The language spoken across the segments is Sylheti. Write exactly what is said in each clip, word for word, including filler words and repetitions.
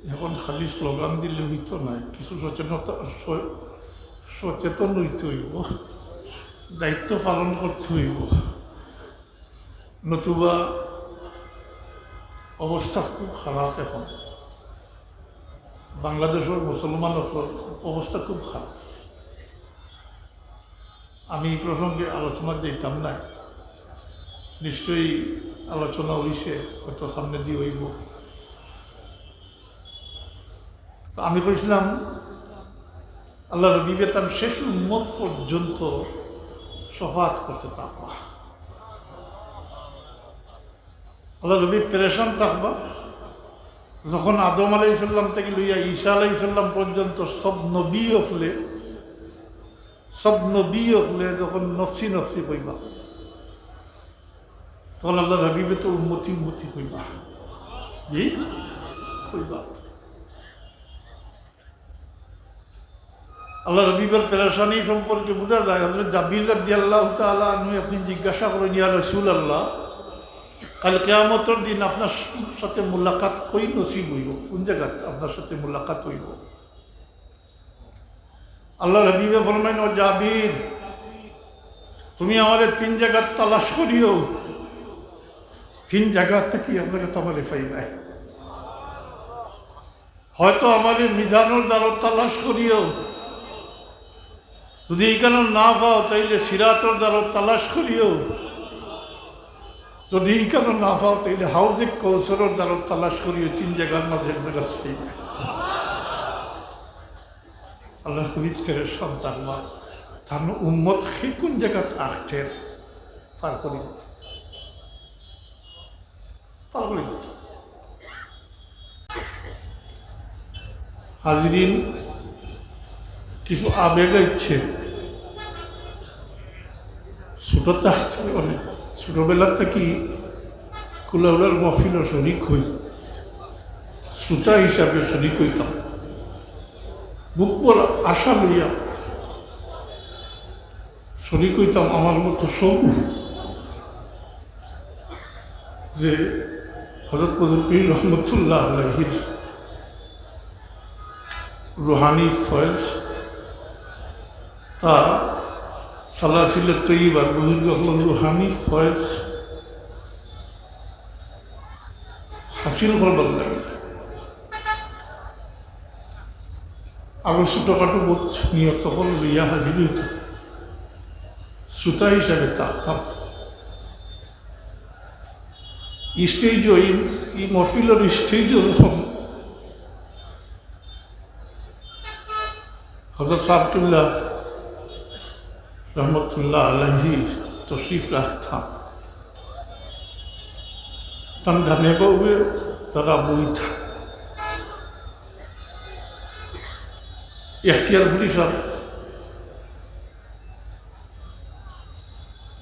এখন খালি স্লোগান দিলে হইতো না, কিছু সচেতনতা, স-, সচেতন হইতে হইব, দায়িত্ব পালন করতে হইব, নতুবা অবস্থা খুব খারাপ। এখন বাংলাদেশের মুসলমানর অবস্থা খুব খারাপ। আমি এই প্রসঙ্গে আলোচনা দিতাম না, নিশ্চয়ই আলোচনা হইছে, হয়তো সামনে দিয়ে হইব। তো আমি কইছিলাম, আল্লাহর হাবিবে তান শেষ উম্মত পর্যন্ত শফাআত করতে থাকবা। আল্লাহর হাবিব পেরেশান থাকবা। যখন আদম আলাইহিস সালাম থেকে লইয়া ঈসা আলাইহিস সালাম পর্যন্ত সব নবী অকলে, সব নবী অকলে যখন নফসি নফসি কইবা, তখন আল্লাহর হাবিবে তো উম্মতি উম্মতি কইবা। জি, কইবা। আল্লাহর হাবিবের পেরেশানি সম্পর্কে বোঝা যায়, হযরত জাবির রাদিয়াল্লাহু তাআলা আনহু একদিন জিজ্ঞাসা করেন, "ইয়া রাসূলুল্লাহ, কাল কিয়ামতের দিন আপনার সাথে মুলাকাত কই নসিব হইব, কোন জায়গাত আপনার সাথে মুলাকাত হইব?" আল্লাহর হাবিবে ফরমাইন, "ও জাবির, তুমি আমারে তিন জায়গাত তালাশ করিও, তিন জায়গা থেকে আপনাকে তোমারে পাইবায়।" হয়তো আমারে মিজানর দ্বারো তালাশ করিও, যদি ইখানো না পাও, তাইলে সিরাতর দ্বারো তালাশ করিও, যদি ইখানো না পাও, তাইলে হাউজে কৌসরর দ্বারো তালাশ করিও, তিন জায়গার মাঝে এক জায়গা পাইবায়। আল্লাহর হাবিব পেরেশান থাকবা, তান উম্মত হে কোন জায়গাত আখতের পার করি দিত। পার করি দিত। হাজিরিন, কিছু আবেগ আছে। ছোট থাকতে অনেক, ছোটবেলা থেকে কুলাউলার মহফিলও শরিক হই, শ্রোতা হিসাবে শরিক হইতাম। বুক ভরা আশা লইয়া শরিক হইতাম আমার মতো সব, যে হযরত বদরপুরী রহমতুল্লাহ আলাইহির রুহানি ফয়েজ, তা সালাসিলে তৈবার বুজুর্গ অকলর রুহানি ফয়েজ হাসিল করবার লাগি আরো ছোটখাটো বহুত নিয়ত অকল লইয়া হাজির হইতাম, শ্রোতা হিসাবে থাকতাম। স্টেজও, এই, এই মহফিলর স্টেজও যখন হযরত সাহেব কিবলা রহমতুল্লাহ আলাইহি তশরিফ রাখতা, তান ডানে বাউয়ে যারা বইতা, এখতিয়ারপুরী সাহেব,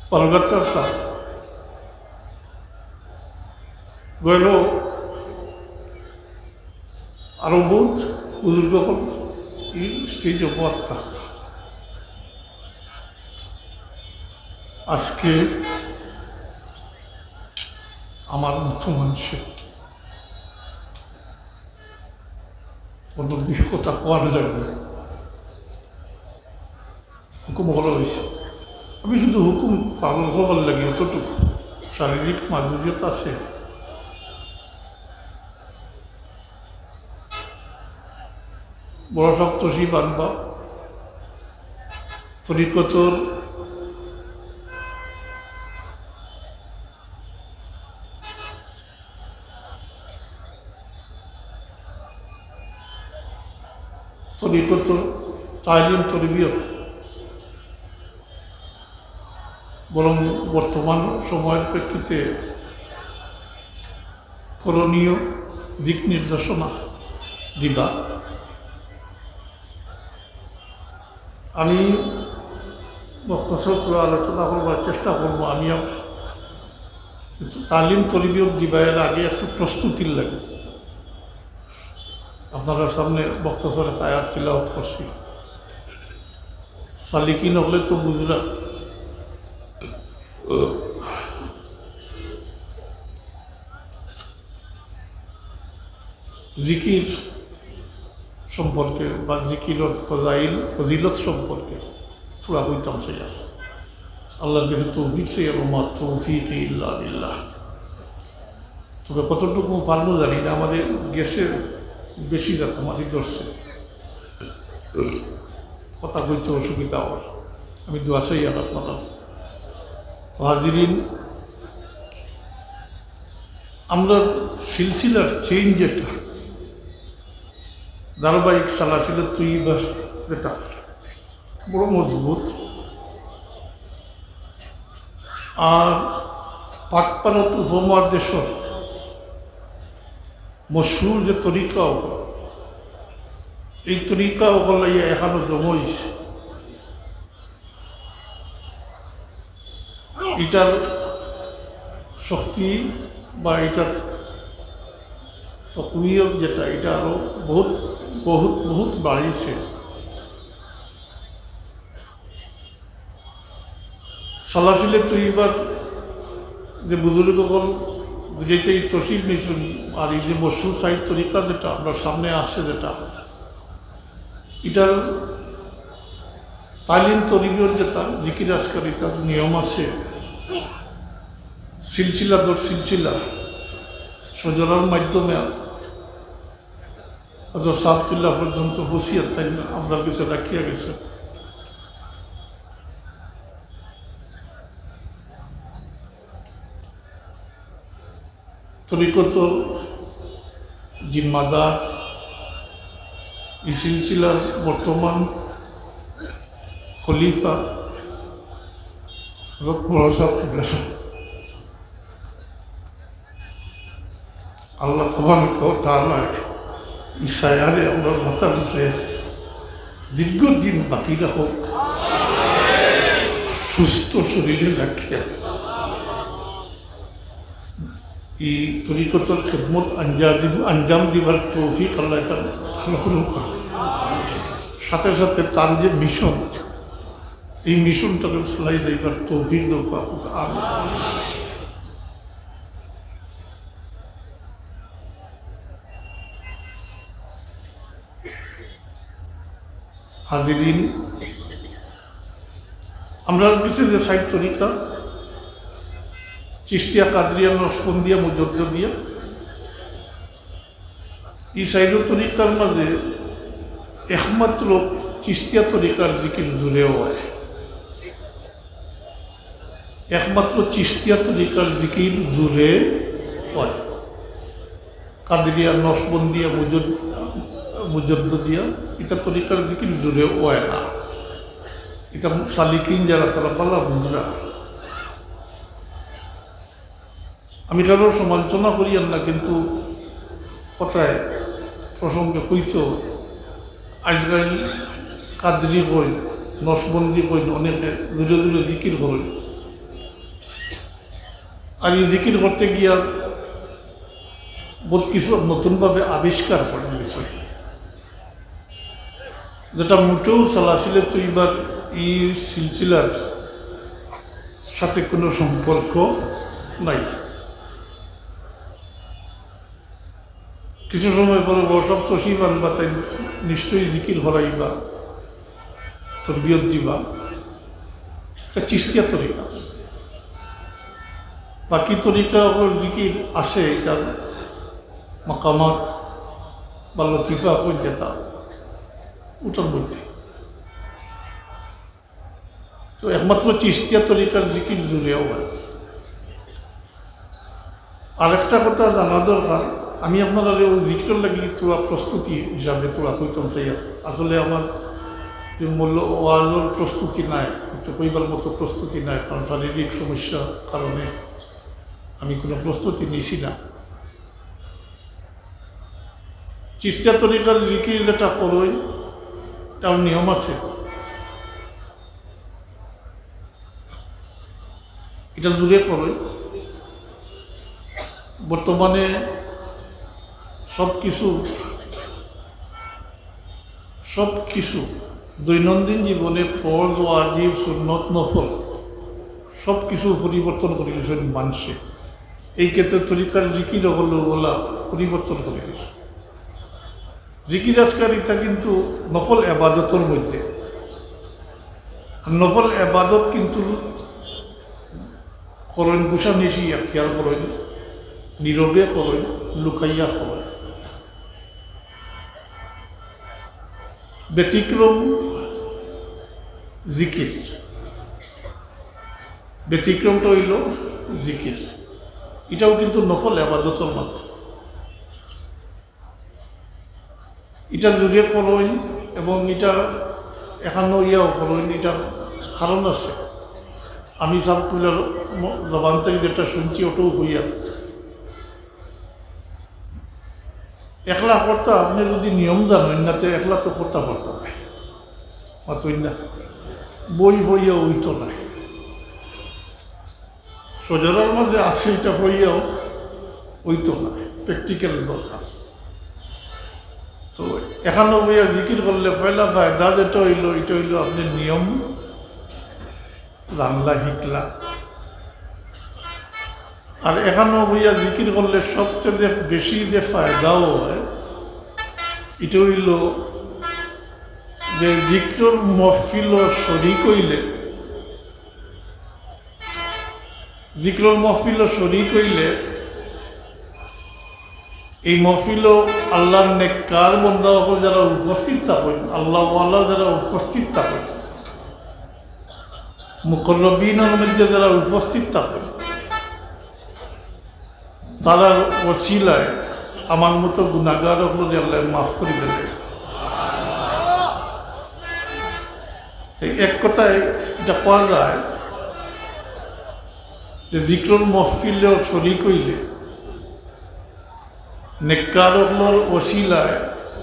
পালগাত্তার সাহেব, গেল আরো বহুত বুজুর্গ অকল এই স্টেজও বওয়াত থাকতা। আজকে আমার মতো মানুষে কোনো দুই কথা কওয়ার লাগি হুকুম করা হইছে। আমি শুধু হুকুম পালন করবার লাগি অতটুকু শারীরিক মাজুরিয়ত আছে। বড় সাব তশরিফ আনবা, তরিকতর তরিকতর তালিম তরবিয়ত, বরং বর্তমান সময়ের প্রেক্ষিতে করণীয় দিক নির্দেশনা দিবা। আমি মখতসর করে আলোচনা করবার চেষ্টা করব। আমি আপ-, তালিম তরবিয়ত দিবার আগে একটু প্রস্তুতির লাগি আপনারার সামনে মখতসর এক আয়াত তিলাওয়াত করছি। সালিকিন অকলে তো বুঝরা। জিকির সম্পর্কে বা জিকিরর ফজাইল, ফজিলত সম্পর্কে থুড়া কইতাম চাইয়ার। আল্লাহর কাছে তৌফিক চাইয়ার, ওমা তৌফিকি ইল্লা বিল্লাহ। তবে কতটুকু পারমু জানি না, আমারে গ্যাসে বেশি যাতামাতি ধরছে, কথা কইতে অসুবিধা অর। আমি দোয়া চাইয়ার আপনারার। তো হাজিরিন, আমরার সিলসিলার চেইন যেটা, ধারাবাহিক সালাসিলে তৈয়বা যেটা, বড় মজবুত। আর পাক ভারত উপমহাদেশর মশহুর যে তরিকা অকল, এই তরিকা অকল লইয়া এখানো জমা অইছে। ইটার শক্তি বা ইটার তকবিয়ত যেটা, ইটা আরো বহুত, বহুত, বহুত বাড়িছে। সালাসিলে তৈয়বার যে বুজুর্গ অকল দুইটাই তশরিফ নিছইন, আর এই যে মশহুর সাইর তরিকা যেটা আমরার সামনে আছে, যেটা ইটার তালিম তরবিয়ত যেটা জিকির আজকার, ইটার নিয়ম আছে, সিলসিলা দর সিলসিলা শজরার মাধ্যমে হযরত সাদ কিবলা পর্যন্ত পৌঁছিয়া তাইন আমরার কাছে রাখিয়া গেছে। তরিকতর জিম্মাদার, এই সিলসিলার বর্তমান খলিফা হযরত বড় ছাব কিবলা। আল্লাহ তাবারাকা ওয়া তাআলা ই ছায়ারে আমরার মাথার উপরে দীর্ঘদিন বাকি রাখউক, সুস্থ শরীরে রাখিয়া। ই তরিকতর খেদমত আঞ্জা-, আঞ্জাম দিবার তৌফিক আল্লাহ তাআলা দান করউক। সাথে সাথে তান যে মিশন, এই মিশনটারে চালাই যাইবার তৌফিক দেউক। আমিন। হাজিরিন, আমরার কাছে যে সাইর তরিকা, চিশতিয়া, কাদরিয়া, নকশবন্দিয়া, মুজাদ্দিদিয়া, ই সাইর তরিকার মাঝে একমাত্র চিশতিয়া তরিকার জিকির জুরে অয়। একমাত্র চিশতিয়া তরিকার জিকির জুরে অয়। কাদরিয়া, নকশবন্দিয়া, মুজাদ-, মুজাদ্দিদিয়া, ইতা তরিকার জিকির জুরে অয় না। ইতা সালিকিন যারা, তারা ভালা বুঝরা। আমি কারোর সমালোচনা করিয়ার না, কিন্তু কথায় প্রসঙ্গে কইতো, আজকাল কাদরি কইন, নকশবন্দি কইন, অনেকে জুরে জুরে জিকির করইন। আর ই জিকির করতে গিয়া বহুত কিছু নতুনভাবে আবিষ্কার করইন বিষয়, যেটা মোটেও সালাসিলে তৈয়বার ই সিলসিলার সাথে কোনো সম্পর্ক নাই। কিছু সময় পরে বড় ছাব তশরিফ আনবা, তাইন নিশ্চয়ই জিকির করাইবা, তরবিয়ত দিবা। ইটা চিশতিয়া তরিকা। বাকি তরিকা অকলর জিকির আছে, ইটার মাকামাত বা লতিফা কইন যেটা, ওটার মধ্যে। তো একমাত্র চিশতিয়া তরিকার জিকির জুরে অয়। আরেকটা কথা জানা দরকার, আমি আপনারারে অউ জিকিরর লাগি থুড়া প্রস্তুতি হিসাবে থুড়া কইতাম চাইয়ার। আসলে আমার যে মূল ওয়াজর প্রস্তুতি নাই, কিন্তু কইবার মতো প্রস্তুতি নাই, কারণ শারীরিক সমস্যার কারণে আমি কোনো প্রস্তুতি নিছি না। চিশতিয়া তরিকার জিকির যেটা করইন, এটার নিয়ম আছে। ইটা জুরে করইন। বর্তমানে সব কিছু, সব কিছু দৈনন্দিন জীবনে ফরজ, ওয়াজিব, সুন্নত, নফল সব কিছু পরিবর্তন করি দিছইন মানষে। এই ক্ষেত্রে তরিকার জিকির অকলও অলা পরিবর্তন করি দিছইন। জিকির আজকার ইতা কিন্তু নফল এবাদতর মধ্যে। আর নফল এবাদত কিন্তু করইন, গুছানিশি এখতিয়ার করইন, নীরবে করইন, লুকাইয়া করইন। ব্যতিক্রম জিকির, ব্যতিক্রমটা অইলো জিকির। ইটাও কিন্তু নফল এবাদতর মাঝে। ইটা জুরে করইন এবং ইটা একানো অইয়াও করইন, ইটার কারণ আছে। আমি সাব কিবলার ম-, জবান থাকি যেটা শুনছি, অটাউ কইয়ার। একলা করতা, আপনে যুদি নিয়ম জানইন না, তে একলা তো করতা পারতা নায়। মাতইন না, বই পড়িয়া অইতো নায়। সজরার মাঝে আছে, ইটা পড়িয়াও অইতো নায়, practical দরকার। তো একানো বইয়া জিকির করলে পয়লা ফায়দা যেটা অইলো, ইটা অইলো আপনে নিয়ম জানলা, হিকলা। আর একানো বইয়া জিকির করলে সবচেয়ে যে বেশি যে ফায়দা অয়, ইটা অইলো যে জিকিরর মহফিলো শরিক অইলে, জিকিরর মহফিলো শরিক অইলে এই মহফিলো আল্লার নেককার বন্দা অকল যারা উপস্থিত থাকইন, আল্লাওয়ালা যারা উপস্থিত থাকইন, মুকররবিনর মধ্যে যারা উপস্থিত থাকইন, তারার ওসিলায় আমার মতো গুনাগার অকলরে আল্লায় মাফ করি দিলে। তো এক কথায় ইটা কওয়া যায় যে জিকিরর মহফিলো শরিক অইলে নেককার অকলর ওসিলায়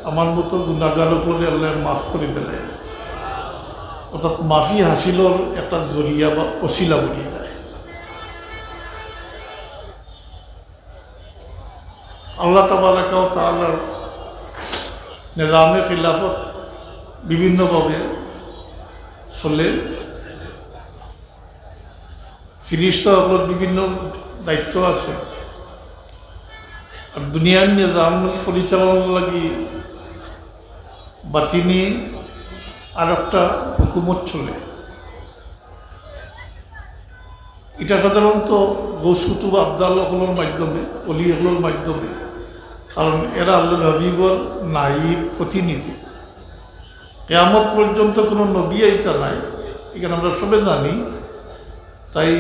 আমার মতো গুনাগার অকলরে আল্লায় মাফ করি দিলে, অর্থাৎ মাফি হাসিলর একটা জরিয়া বা ওসিলা বনি যায়। আল্লাহ তাবারাকা ওয়া তাআলার নিজামে খিলাফত বিভিন্নভাবে চলে। ফিরিস্তা অকলর বিভিন্ন দায়িত্ব আছে। আর দুনিয়ার নিজাম পরিচালনার লাগি বাতিনি আর একটা হুকুমত চলে। ইটা সাধারণত গৌস কুতুব আবদাল অকলর মাধ্যমে, অলি অকলর মাধ্যমে, কারণ এরা আল্লার হাবিবর নাইব প্রতিনিধি। কিয়ামত পর্যন্ত কোনো নবী আইতা নায়, ইখান আমরা সবে জানি। তাই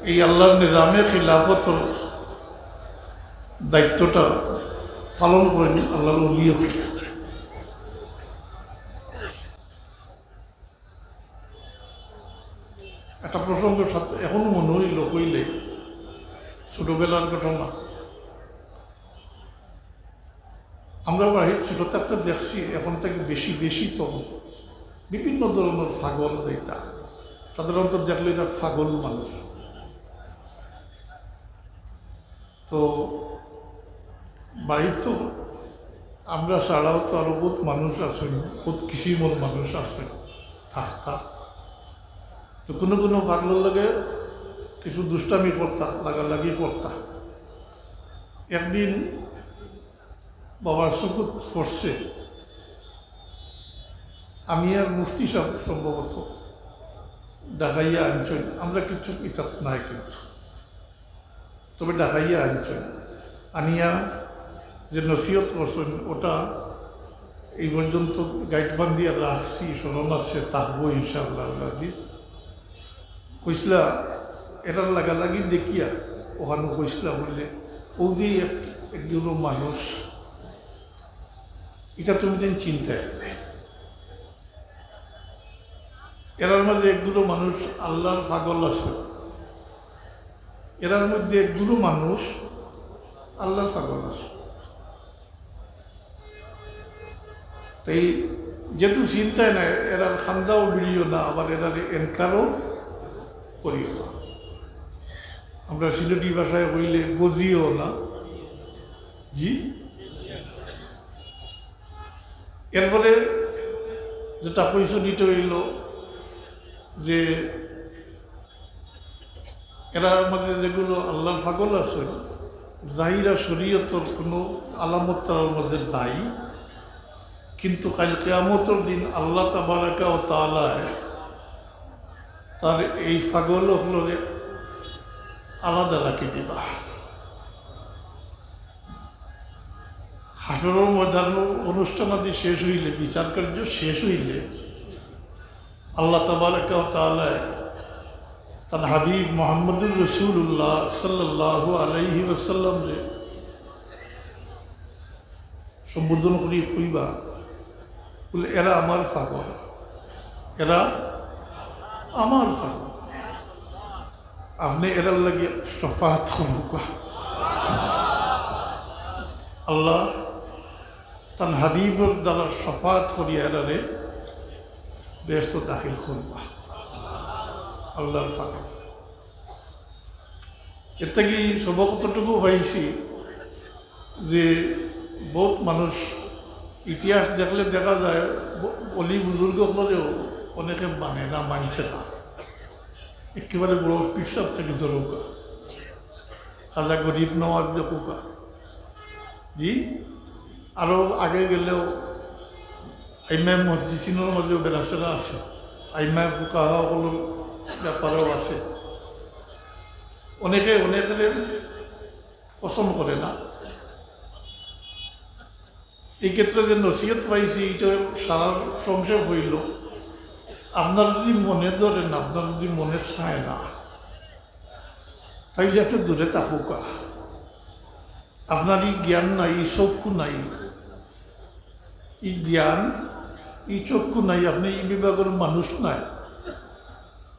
এই আল্লার নিজামে খিলাফতর দায়িত্বটা পালন করইন আল্লার অলি অকলে। একটা প্রসঙ্গ সাথে এখনো মনে অইলো, কইলে ছোটবেলার ঘটনা। আমরা বাড়িত ছোট থাকতে দেখছি, এখন থাকি বেশি বেশি তখন বিভিন্ন ধরনের পাগল যেটা সাধারণত দেখলে এটা পাগল মানুষ। তো বাড়িত তো আমরা ছাড়াও তো আরো বহুত মানুষ আছইন, বহুত কিসিমর মানুষ আছইন থাকতা। তো কোনো কোনো পাগলর লগে কিছু দুষ্টামি করতা, লাগালাগি করতা। একদিন বাবার চকুত পড়ছে, আমি আর মুফতি সাহেব সম্ভবত ডাকাইয়া আনছইন, আমরা কিছু ইতাত নাই কিন্তু, তবে ডাকাইয়া আনছইন, আনিয়া যে নসিহত করছইন, ওটা এই পর্যন্ত গাইট বান্ধিয়া রাখছি, স্মরণ আছে, থাকবো ইনশাআল্লাহ আজিজ। কইছলা, এরার লাগালাগি দেখিয়া ওখানে কইছলা বললে, "ও যে এক, একগুলো মানুষ, এটা তুমি যেন চিন্তায়।" এরার মাঝে একগুলো মানুষ আল্লার পাগল আছে, এরার মধ্যে একগুলো মানুষ আল্লার পাগল আছে। তাই যেহেতু চিন্তায় না, এরার খান্দাও বিড়িও না, আবার এরারে এনকারও করিও না। আমরা সিলেটি ভাষায় কইলে বুঝিও না। জি, এরপরে যেটা কইছইন ইটা অইলো যে এরার মাঝে যেগুলো আল্লার পাগল আছে, জাহিরা শরীয়তর কোনো আলামত তারার মাঝে নাই, কিন্তু কাইল কিয়ামতর দিন আল্লাহ তাবারাকা ওয়া তাআলায় তার এই পাগল অকলরে আলাদা রাখি দিবা। হাশরর ময়দানর অনুষ্ঠানাদি শেষ অইলে, বিচার কার্য শেষ অইলে, আল্লাহ তাবারাকা ওয়া তাআলায় তান হাবিব মুহাম্মদুর রাসূলুল্লাহ সাল্লাল্লাহু আলাইহি ওয়াসাল্লামরে সম্বোধন করি কইবা, বলে, "এরা আমার পাগল, এরা আমার পাগল, আপনে এরার লাগি শাফাআত করউক্কা।" আল্লাহ তান হাবিবর দ্বারা শাফাআত করিয়া এরারে বেহেশতো দাখিল করবা। আল্লাহর পাগল। এর থাকি সবক অতটুকু পাইছি যে বহুত মানুষ ইতিহাস দেখলে দেখা যায় ব-, অলি বুজুর্গ অকলরেও অনেকে মানে না, মানছে না। একেবারে বড় পীর সাব থাকি ধরউক্কা, খাজা গরিব নওয়াজ দেখউক্কা, জি, আরো আগে গেলেও আইম্মায়ে মুহাদ্দিসিনর মাঝেও বেড়াছেড়া আছে, আইম্মায়ে ফুকাহা অকলর ব্যাপারেও আছে। অনেকে অনেকের পছন্দ করে না। এই ক্ষেত্রে যে নসিহত পাইছি, এটা সারা সংক্ষেপ অইলো, আপনার যদি মনে ধরে না, আপনার যদি মনে চায় না, তাইলে আপনে দূরে থাকউক্কা। আপনার ই জ্ঞান নাই, ই চক্ষু নাই, ই জ্ঞান, ই চক্ষু নাই, আপনে ই বিভাগর মানুষ নায়,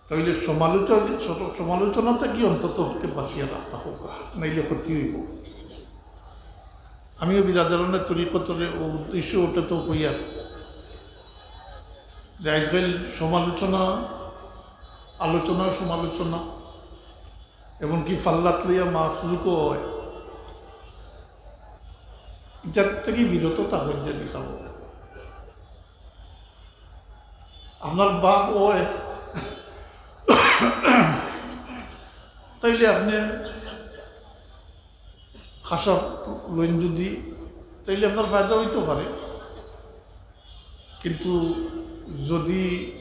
তাইলে সমালোচনা, সমালোচনা থাকি অন্তত পক্ষে বাঁচিয়া থাকউক্কা, নাইলে ক্ষতি অইবো। আমিও বিরাদরানে তরিকতরে ও উদ্দেশ্য ওটা তো কইয়ার যে আজকাল সমালোচনা, আলোচনা, সমালোচনা, এমনকি ফাল্লাত লইয়া মাফজুকও হয়। ইটার থাকি বিরত থাকইন যদি চাও। আপনার বাপ হয়, তাইলে আপনে খাসা লইন যদি, তাইলে আপনার ফায়দা অইতো পারে, কিন্তু যদি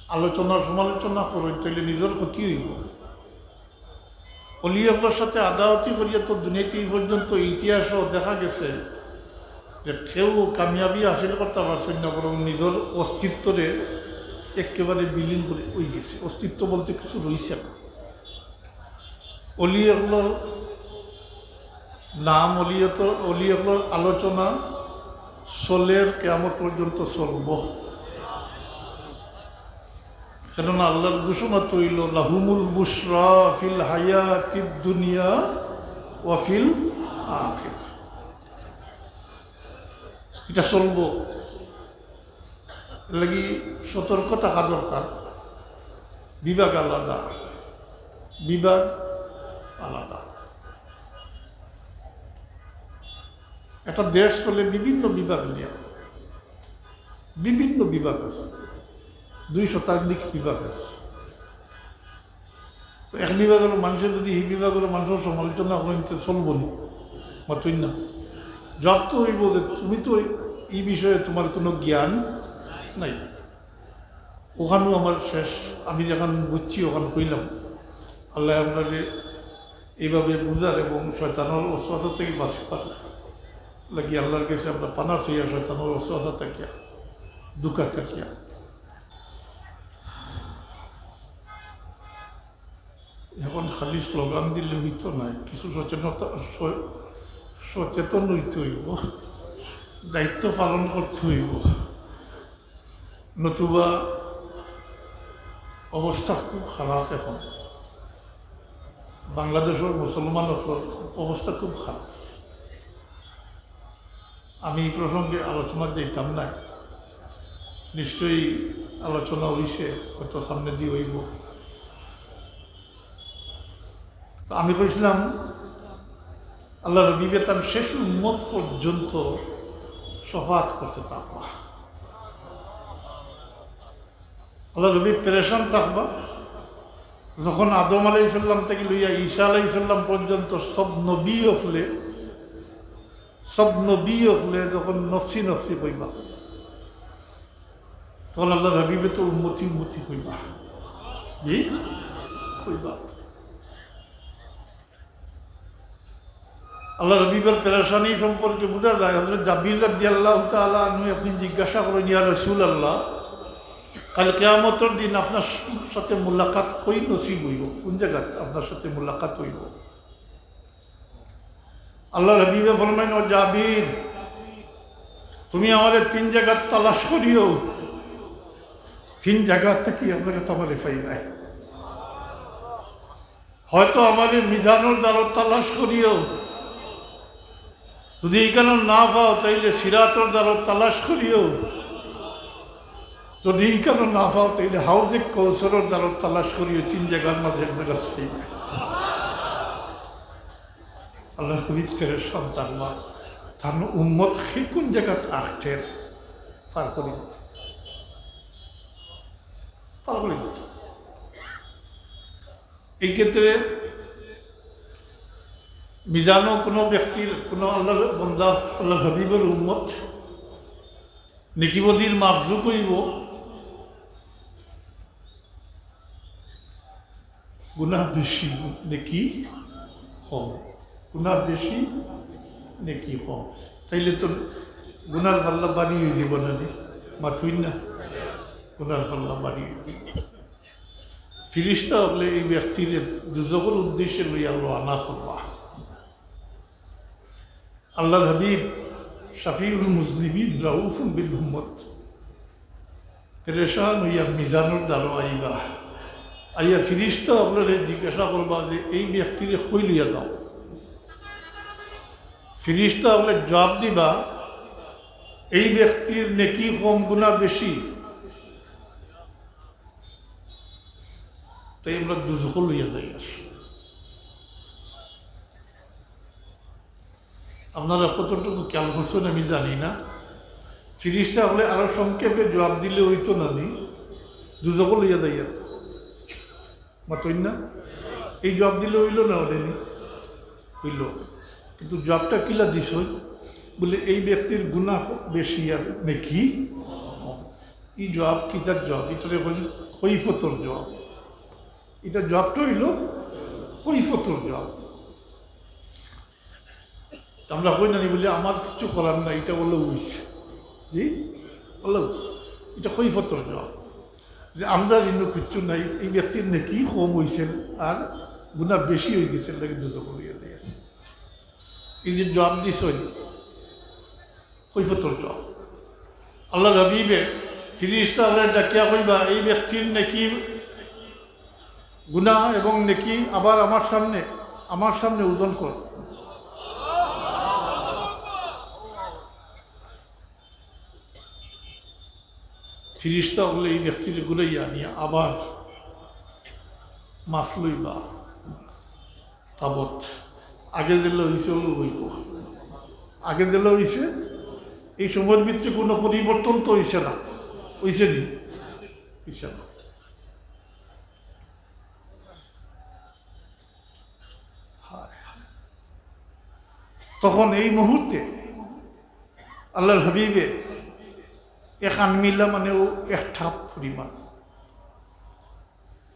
আলোচনা সমালোচনা করইন, তাইলে নিজর ক্ষতি অইবো। অলি অকলর সাথে আদাওয়াতি করিয়া তো দুনিয়াতে এই পর্যন্ত ইতিহাসও দেখা গেছে যে কেউ কামিয়াবি হাসিল করতা পারছইন না, বরং নিজর অস্তিত্বরে একেবারে বিলীন করে অইগেছে। অস্তিত্ব বলতে কিছু রইছে না। অলি অকলর নাম, অলিয়ত, অলি অকলর আলোচনা চলের, কিয়ামত পর্যন্ত চলবো। কেননা আল্লাহর ঘোষণা তো অইলো, "লাহুমুল বুশরা ফিল হায়াতিদ দুনিয়া ওয়া ফিল আখিরা।" ইটা চলবো। এর লাগি সতর্ক থাকা দরকার। বিভাগ আলাদা, বিভাগ আলাদা। একটা দেশ চলে বিভিন্ন বিভাগ নিয়া, বিভিন্ন বিভাগ আছে, দুই শতাধিক বিভাগ আছে। তো এক বিভাগর মানুষে যদি এই বিভাগর মানুষর সমালোচনা করেন, তো চলবো নি? মাতইন না। জবাব তো অইবো যে তুমি তো এই বিষয়ে তোমার কোনো জ্ঞান নাই। ওখানেও আমার শেষ, আমি যেখান বুঝছি ওখান কইলাম। আল্লাহ আপনারে এইভাবে বুঝার এবং শয়তানর ওয়াসওয়াসা থাকি বাঁচার লাগি আল্লাহর কাছে আমরা পানা চাইয়া শয়তানর ওয়াসওয়াসা থাকিয়া, ধোঁকা থাকিয়া। এখন খালি স্লোগান দিলে অইতো নায়, কিছু সচেতনতা, স-, সচেতন অইতে অইবো, দায়িত্ব পালন করতে অইবো। নতুবা অবস্থা খুব খারাপ এখন। বাংলাদেশর মুসলমান অকলর অবস্থা খুব খারাপ। আমি এই প্রসঙ্গে আলোচনা দিতাম না, নিশ্চয়ই আলোচনা অইছে, হয়তো সামনেদি অইবো। তো আমি কইছিলাম, আল্লাহর হাবিবে তান শেষ উম্মত পর্যন্ত শফাআত করতে থাকবা। আল্লাহর হাবিব পেরেশান থাকবা। যখন আদম আলাইহিস সালাম থাকি লইয়া ঈসা আলাইহিস সালাম পর্যন্ত সব নবী অকলে সব নবী অকলে যখন নফসি নফসি কইবা, তখন আল্লাহর হাবিবে তো উম্মতি উম্মতি কইবা। জি, কইবা। আল্লাহর হাবিবের পেরেশানি সম্পর্কে বুঝা যায়, হযরত জাবির রাদিয়াল্লাহু তাআলা আনহু একদিন জিজ্ঞাসা করেন, "ইয়া রাসূলুল্লাহ, কাল কিয়ামতের দিন আপনার সাথে মুলাকাত কই নসিব হইব, কোন জায়গাত আপনার সাথে মুলাকাত হইব?" আল্লাহর হাবিবে ফরমাইন, "ও জাবির, তুমি আমারে তিন জায়গাত তালাশ করিও, তিন জায়গা থাকি এক জায়গাত আমারে পাইবায়।" হয়তো আমারে মিজানর দ্বারো তালাশ করিও, যদি ইখানো না পাও, তাইলে সিরাতর দ্বারো তালাশ করিও, যদি ইখানো না পাও, তাইলে হাউজে কৌসরর দ্বারো তালাশ করিও, তিন জায়গার মাঝে এক জায়গাত পাইবায়। আল্লাহর হাবিব পেরেশান, তার মা, তার উম্মত হে কোন জায়গাত আখতের পার করে দিত, পার করে দিত। এই ক্ষেত্রে মিজানো কোনো ব্যক্তির, কোনো আল্লাহর বন্দা, আল্লাহর হাবিবের উম্মত নেকিবদির মাপজুক হইব, গুনাহ বেশি, নেকি কম। গুনাহ বেশি, নেকি কম। তাইলে তো গুনার পাল্লা ভারী হয়ে যাব না নি? মাতুই না, গুনার পাল্লা ভারী হয়ে যাব। ফিরিস্তা অকলে এই ব্যক্তিরে দুজখর উদ্দেশ্যে লইয়া রওয়ানা করবা। আল্লাহর হাবিব শাফিউল মুজনিবিন রাউফুন বিল উম্মত পেরেশান হইয়া মিজানর দ্বারো আইবা। আইয়া ফিরিস্তা অকলরে জিজ্ঞাসা করবা যে, "এই ব্যক্তিরে কই লইয়া যাও?" ফিরিস্তা অকলে জবাব দিবা, "এই ব্যক্তির নেকি কম, গুনাহ বেশি, তাই আমরা দুজখো লইয়া যাই।" আর আপনারা কতটুকু খেয়াল করছেন আমি জানি না, ফিরিস্তা অকলে আরো সংক্ষেপে জবাব দিলে হইতো না নি, দুজখো লইয়া যাইয়ার। মাতইন না? এই জবাব দিলে হইল না, ওটা নি? হইল। কিন্তু জবাবটা কিলা দিস? বলে, "এই ব্যক্তির গুনাহ বেশি আর নেকি কম।" এই জবাব কিতার জবাব? এটা এখন কৈফতর জবাব। এটা জবাবটা হইল কৈফতর জবাব। আমরা কই না নি বলি, "আমার কিচ্ছু করার নাই, এটা বললেও হইছে।" জি? বললেও এটা কৈফতর জবাব। যে আমরা ঋণ কিচ্ছু নাই, এই ব্যক্তির নেকি কম হইছে আর গুনাহ বেশি হয়ে গেছে, তাকে দুজখো লইয়া যাই। এই যে জবাব দিস, কৈফতর জবাব। আল্লাহর হাবিবে ফিরিস্তা অকলরে ডাকিয়া কইবা, "এই ব্যক্তির নেকি, গুনাহ এবং নেকি আবার আমার সামনে, আমার সামনে ওজন কর।" ফিরিস্তা অকলে এই ব্যক্তিরে ঘুরাইয়া আনিয়া আবার মাফ লইবা। তাবত আগে যেলা হইছে, অলা হইব। আগে যেলা হইছে, এই সময়র ভিতরে কোনো পরিবর্তন তো হইছে না, হইছে নি? হইছে না। হায় হায়। তখন এই মুহূর্তে আল্লাহর হাবিবে এক আনমিলা, মানে, ও এক ঠাপ পরিমাণ,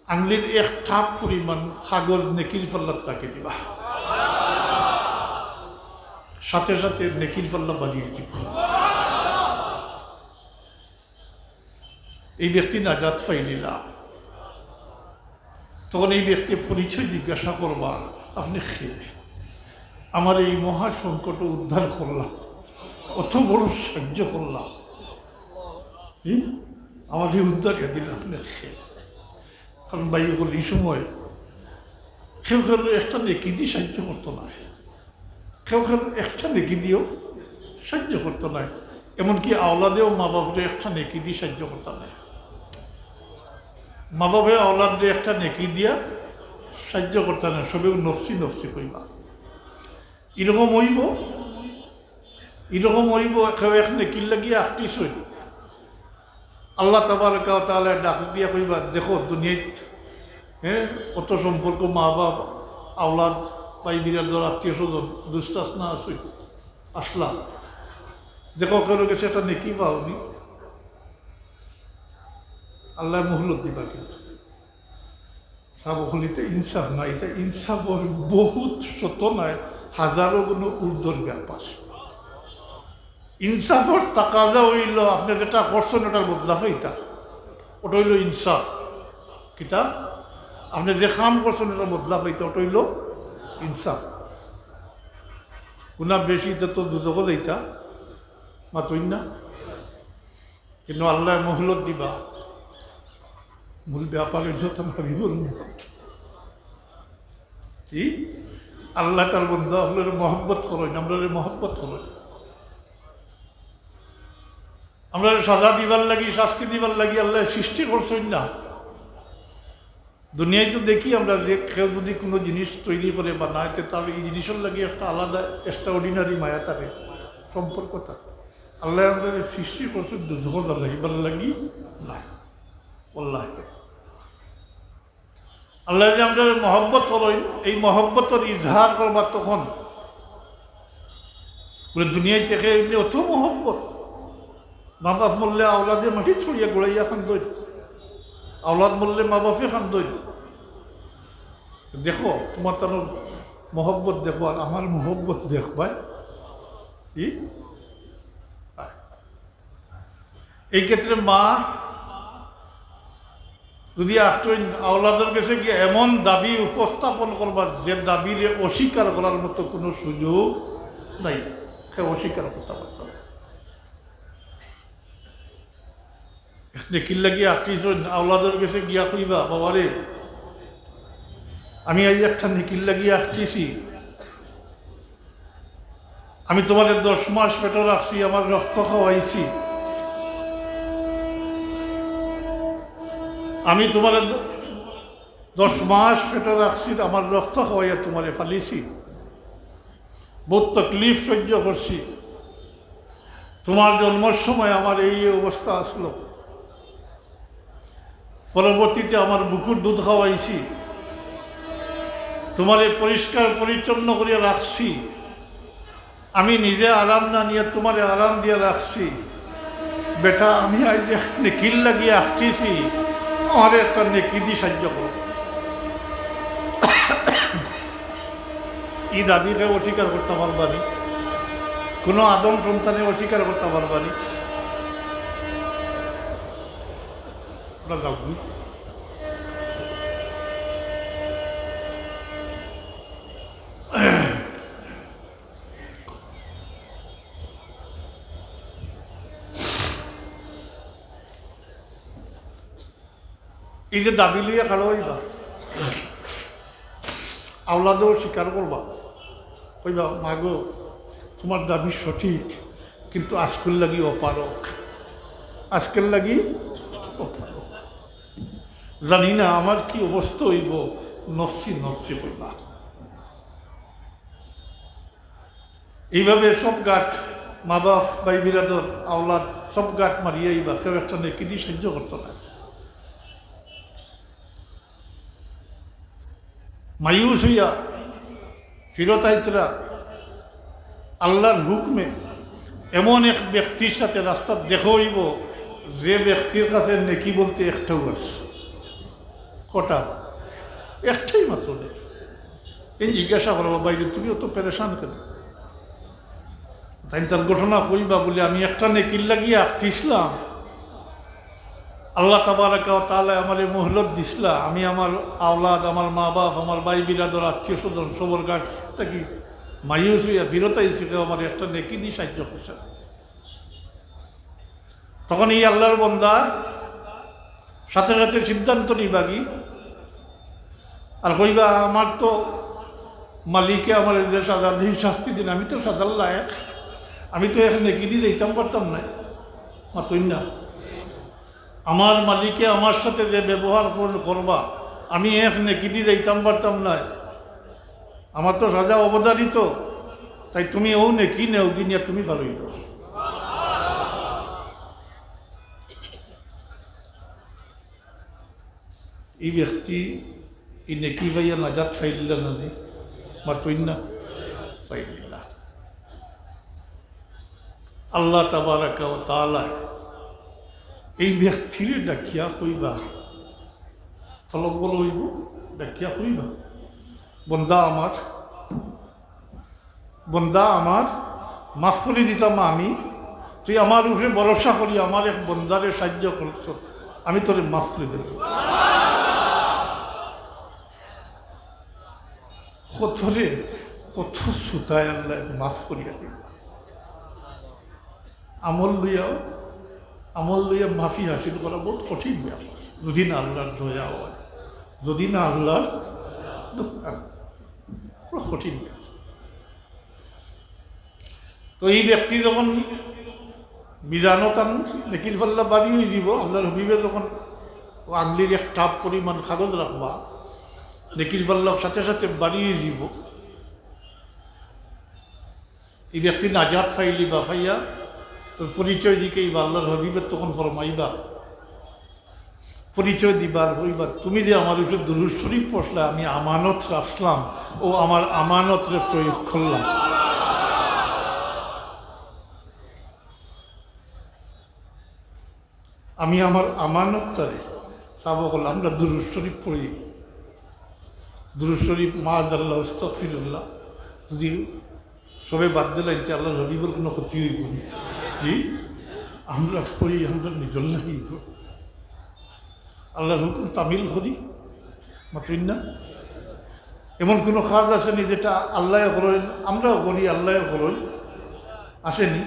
আঙ্গুলির এক ঠাপ পরিমাণ কাগজ নেকির পাল্লাত রাখি দিবা, সাথে সাথে নেকির পাল্লা বাড়িয়ে দিব। এই ব্যক্তি নাজাত পাইলিলা। তখন এই ব্যক্তি পরিচয় জিজ্ঞাসা করবা, "আপনি কে? আমার এই মহা সংকট উদ্ধার করলা, অত বড় সাহায্য করলা, হুম? আমার এই উদ্ধার এদিন আপনি কে?" কারণ ভাই, এখন এই সময় কেউ কেউ একটা নেকি দি সাহায্য করতো না, কেউ কেউ একটা নেকি দিও সাহায্য করতো না, এমনকি আওলাদেও মা বাপরে একটা নেকি দি সাহায্য করতো না। মা বাপে আওলাদরে একটা নেকি দিয়া সাহায্য করতো না, সবেও নফসি নফসি কইবা। এরকম হইব, এরকম হইব, কেউ এক নেকির লাগি আটকিছইন। আল্লাহ তাবারাকা ওয়া তাআলা ডাক দিয়া কইবা, "দেখো দুনিয়াত, হ্যাঁ, অত সম্পর্ক, মা বাপ, আওলাদ, ভাই বিরাদর, আত্মীয় স্বজন, দুস্তাস না আছে।" আসলাম। দেখো, কেউর গেছে একটা নেকি পাওনি, আল্লায় মহলত দিবা কিন্তু। সাব অকল, ইটা ইনসাফ না, ইটা ইনসাফর বহুত শত নায়, হাজারো গুণ ঊর্ধ্বর ব্যাপার। ইনসাফর তাকাজা অইলো, আপনে যেটা করছইন, ওটার বদলা পাইতা, ওটা অইলো ইনসাফ। কিতা? আপনে যে কাম করছইন, ওটার বদলা পাইতা, ওটা অইলো ইনসাফ। গুনা বেশি, ইটা তো দুজখো যাইতা, মাতইন না? কিন্তু আল্লায় মহলত দিবা। মূল ব্যাপার অইলো তান হাবিবর উম্মত। কি? আল্লায় তার বন্দা অকলরে মহব্বত করইন, আমরারে মহব্বত করইন। আমরারে সাজা দিবার লাগি, শাস্তি দিবার লাগি আল্লায় সৃষ্টি করছইন না। দুনিয়াত তো দেখি আমরা যে কেউ যদি কুনু জিনিস তৈরি করে বানায়, তে তার ই জিনিসর লাগি একটা আলাদা extraordinary মায়া থাকে, সম্পর্ক থাকে। আল্লায় আমরারে সৃষ্টি করছইন দুজখো জ্বালাইবার লাগি নায়। আল্লায় যে আমরারে মহব্বত করইন, এই মহব্বতর ইজহার করবা তখন। বুলে দুনিয়াত দেখি এমনে অত মহব্বত, মা বাপ মরলে আওলাদে মাটিত ছড়িয়া গুড়াইয়া কান্দইন, আওলাদ মরলে মা বাপে কান্দইন। দেখো, তুমার তানর মহব্বত দেখো, আর আমার মহব্বত দেখবায়। কি? এই ক্ষেত্রে মা যদি আখটইন, আওলাদর গেছে গিয়া এমন দাবি উপস্থাপন করবা, যে দাবিরে অস্বীকার করার মতো কুনু সুযোগ নাই, সে অস্বীকার করতে পারত না। নেকির লাগি আখটিছইন, আওলাদর গেছে গিয়া কইবা, "বাবারে, আমি আইজ একটা নেকির লাগি আখটিছি।" আমি তুমারে দশ মাস পেটো রাখছি, আমার রক্ত খাওয়াইছি। আমি তুমারে দ-, দশ মাস পেটো রাখছি, আমার রক্ত খাওয়াইয়া তুমারে ফালিছি। বউত তকলিফ সহ্য করছি। তুমার জন্মর সময় আমার এই, এই অবস্থা আছলো। পরবর্তীতে আমার বুকুর দুধ খাওয়াইছি, তুমারে পরিষ্কার পরিচ্ছন্ন করিয়া রাখছি, আমি নিজে আরাম না নিয়া তুমারে আরাম দিয়া রাখছি। বেটা, আমি আইজ এক নেকির লাগি আখটিছি, আমারে একটা নেকি দি সাইয্য করো। ই দাবিরে অস্বীকার করতা পারবা নি, কুনু আদম সন্তানে অস্বীকার করতা পারবা নি। আমরা যাও কি? এই যে দাবি লইয়া খাড়া অইবা, আওলাদেও স্বীকার করবা, কইবা, "মাগো, তুমার দাবি সঠিক, কিন্তু আজকুর লাগি অপারক, আজকুর লাগি অপারক। জানি না আমার কি অবস্থা অইবো, নফসি নফসি কইবা।" এইভাবে সব গাট, মা বাপ, ভাই বিরাদর, আওলাদ, সব গাট মারিয়া আইবা, কেউ একটা নেকি দি সাইয্য করতো না। মায়ুস অইয়া ফিরত আইতরা, আল্লার হুকমে এমন এক ব্যক্তির সাথে রাস্তাত দেখা অইবো, যে ব্যক্তির কাছে নেকি বলতে একটাউ আছে। কটা? একটাই মাত্র নেকি। এই জিজ্ঞাসা করবা, "ভাইরে, তুমি অত পেরেশান কেনে?" তাইন তার ঘটনা কইবা, বলে, "আমি একটা নেকির লাগি আখটিছলাম, আল্লাহ তাবারাকা ওয়া তাআলায় আমারে মহলত দিছলা, আমি আমার আওলাদ, আমার মা বাপ, আমার ভাই বিরাদর, আত্মীয় স্বজন, সবর গাট থাকি মায়ুস অইয়া ফিরত আইছি, কেউ আমারে একটা নেকি দি সাইয্য করছে না।" তখন এই আল্লার বন্দা সাথে সাথে সিদ্ধান্ত নিবাগি, আর কইবা, "আমার তো মালিকে আমারে যে সাজা দিন, শাস্তি দিন, আমি তো সাজার লায়েক, আমি তো এক নেকি দি যাইতাম পারতাম না।" মাতইন না। আমার মালিকে আমার সাথে যে ব্যবহার কর-, করবা, আমি এক নেকি দি যাইতাম পারতাম না। আমার তো সাজা অবধারিত, তাই তুমি অউ নেকি নেও, গিনিয়া তুমি ফালাই দেও। এই ব্যক্তি এই নেকি পাইয়া নাজাত পাইলা না নি? মাতইন না? পাইলা। আল্লাহ তাবারাকা ওয়া তাআলা এই ব্যক্তিরে ডাকিয়া কইবা, তলব করা অইবো, ডাকিয়া কইবা, "বন্দা আমার, বন্দা আমার, মাফ করি দিতাম আমি, তুই আমার উপরে ভরসা করি আমার এক বন্দারে সাহায্য করছস, আমি তোরে মাফ করি দিলাম।" কতরে, কত সুতায় আল্লাহ মাফ করিয়া দিবা। আমল লইয়াও, আমল লইয়া মাফি হাসিল করা বহুত কঠিন ব্যাপার, যদি না আল্লাহর দয়া হয়, যদি না আল্লাহর দয়া, বড় কঠিন ব্যাপার। তো এই ব্যক্তি যখন মিজানো তান নেকির পাল্লা ভারী অইযিবো, আল্লাহর হাবিবে যখন ও আঙ্গুলির এক tap পরিমাণ কাগজ রাখবা, নেকির পাল্লা সাথে সাথে ভারী অইযিবো। এই ব্যক্তি নাজাত পাইলিবা, পাইয়া তোর পরিচয় দিকে এই আল্লাহর হাবিবে তখন ফরমাইবা, পরিচয় দিবার অইবা, "তুমি যে আমার উপরে দুরূদ শরীফ পড়লা, আমি আমানত রাখলাম, ও আমার আমানতরে প্রয়োগ করলাম।" আমি আমার আমানতটারে, সাহাবা অকল, আমরা দুরূদ শরীফ পড়ি, দুরূদ শরীফ, মাআযাল্লাহ, আস্তাগফিরুল্লাহ, যদি সবে বাদ দিলাইন, তে আল্লাহর হাবিবর কোনো ক্ষতি অইবো না। জি, আমরা পড়ি, আমরা নিজর লাগি পড়ি। আল্লাহর হুকুম তামিল করি, মাতইন না? এমন কোনো কাজ আছে নি যেটা আল্লাহ করইন, আমরাও করি, আল্লাহ করইন? আছে নি?